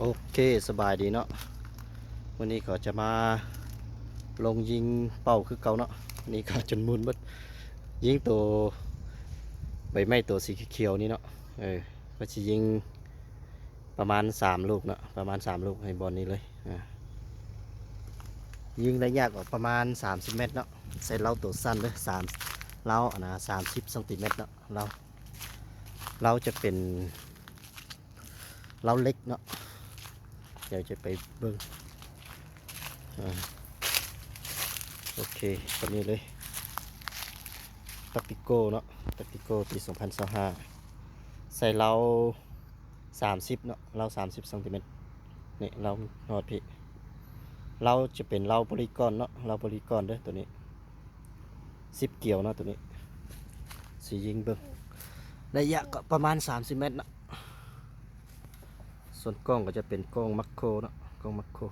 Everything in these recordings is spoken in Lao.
ໂອເຄ ສະບາຍດີເນາະ, ມື້ນີ້ກໍຈະມາລົງຍິງເປົ້າຄືເກົ່າເນາະ. ນີ້ກໍຈົນໝຸ່ນເບິດ, ຍິງໂຕໃບໄມ້ໂຕສີຂຽວໆນີ້ເນາະ. ເອີ ກໍຊິຍິງປະມານສາມລູກເນາະ, ປະມານສາມລູກໃຫ້ບ່ອນນີ້ເລີຍ. ອາ ຍິງໄລຍະກໍປະມານສາມສິບແມັດເນາະ, ໃສ່ເລົາໂຕສັ້ນເດີ ສາມ ເລົາ ອັນນະ ສາມສິບຊັງຕີແມັດເນາະ. ເລົາ ເລົາຈະເປັນ ເລົາເຫຼັກເນາະ, ດຽວຈະໄປເບິ່ງ. ອາ ໂອເຄ ຕົວນີ້ເລີຍ Tactico ເນາະ, Tactico ປີສອງພັນຊາວຫ້າ, ໃສ່ເລົາສາມສິບເນາະ, ເລົາສາມສິບຊັງຕີແມັດ. ນີ້ ເລົາຮອດພີ້, ເລົາຈະເປັນເລົາໂພລີກອນເນາະ, ເລົາໂພລີກອນເດີ ຕົວນີ້ ສິບກຽວເນາະ. ຕົວນີ້ຊິຍິງເບິ່ງ, ໄລຍະກໍປະມານສາມສິບແມັດເນາະ. ສ່ວນກ້ອງກໍຈະເປັນກ້ອງ Makro ເນາະ, ກ້ອງ Makro.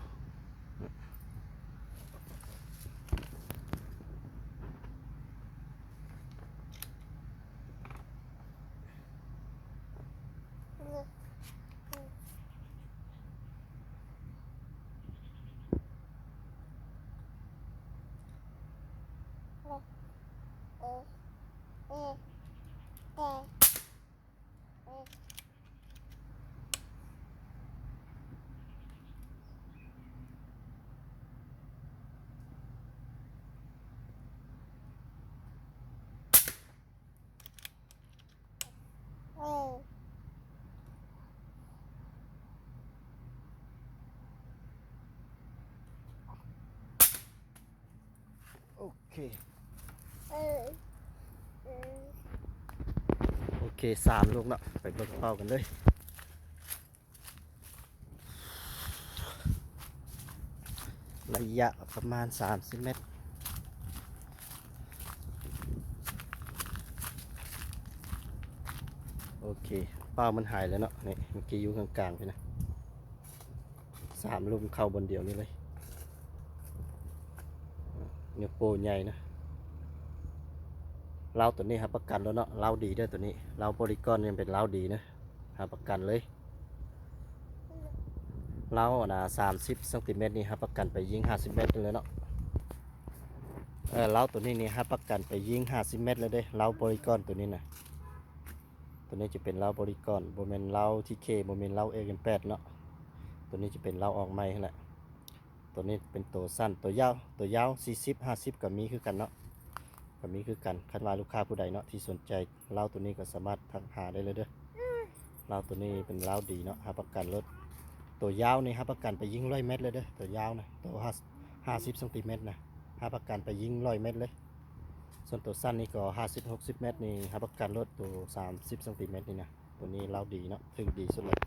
ໂອເຄ ໂອເຄ ສາມລູກເນາະ, ໄປເບິ່ງເປົ້າກັນເລີຍ. ໄລຍະປະມານສາມສິບແມັດ. ໂອເຄ ເປົ້າມັນຫາຍແລ້ວເນາະ. ນີ້ ເມື່ອກີ້ຢູ່ກາງໆພີ້ນະ, ສາມລູກເຂົ້າບ່ອນດຽວນີ້ເລີຍ. ນິ້ວໂປ້ໃຫຍ່ນະ. ເລົາຕົວນີ້ຮັບປະກັນໂລດເນາະ, ເລົາດີເດີຕົວນີ້, ເລົາໂພລີກອນຍັງເປັນເລົາດີນະ. ຮັບປະກັນເລີຍ. ເລົາ ອັນນະ ສາມສິບຊັງຕີແມັດນີ້ ຮັບປະກັນໄປຍິງຫ້າສິບແມັດເລີຍເນາະ. ເອີ ເລົາຕົວນີ້ນີ້ ຮັບປະກັນໄປຍິງຫ້າສິບແມັດເລີຍເດ້, ເລົາໂພລີກອນຕົວນີ້ນະ. ຕົວນີ້ຈະເປັນເລົາໂພລີກອນ, ບໍ່ແມ່ນເລົາທີເຄ, ບໍ່ແມ່ນເລົາເອັມແປດເນາະ. ຕົວນີ້ຈະເປັນເລົາອອກໃໝ່ຫັ້ນແຫຼະ. ຕົວນີ້ເປັນໂຕສັ້ນ, ໂຕຍາວ, ໂຕຍາວສີ່ສິບ ຫ້າສິບກໍມີຄືກັນເນາະ, ກໍມີຄືກັນ. ຄັນວ່າລູກຄ້າຜູ້ໃດເນາະ ທີ່ສົນໃຈເລົາຕົວນີ້ ກໍສາມາດທັກຫາໄດ້ເລີຍເດີ. ເລົາຕົວນີ້ເປັນເລົາດີເນາະ, ຮັບປະກັນໂລດ. ໂຕຍາວນີ້ຮັບປະກັນໄປຍິງຮ້ອຍແມັດເລີຍເດີ, ໂຕຍາວນະ, ໂຕຫ້າ ຫ້າສິບຊັງຕີແມັດນະ, ຮັບປະກັນໄປຍິງຮ້ອຍແມັດເລີຍ. ສ່ວນໂຕສັ້ນນີ້ກໍຫ້າສິບ ຫົກສິບແມັດນີ້ ຮັບປະກັນໂລດ, ໂຕສາມສິບຊັງຕີແມັດນີ້ນະ. ຕົວນີ້ເລົາດີເນາະ, ຖືກດີສຸດເລີຍ.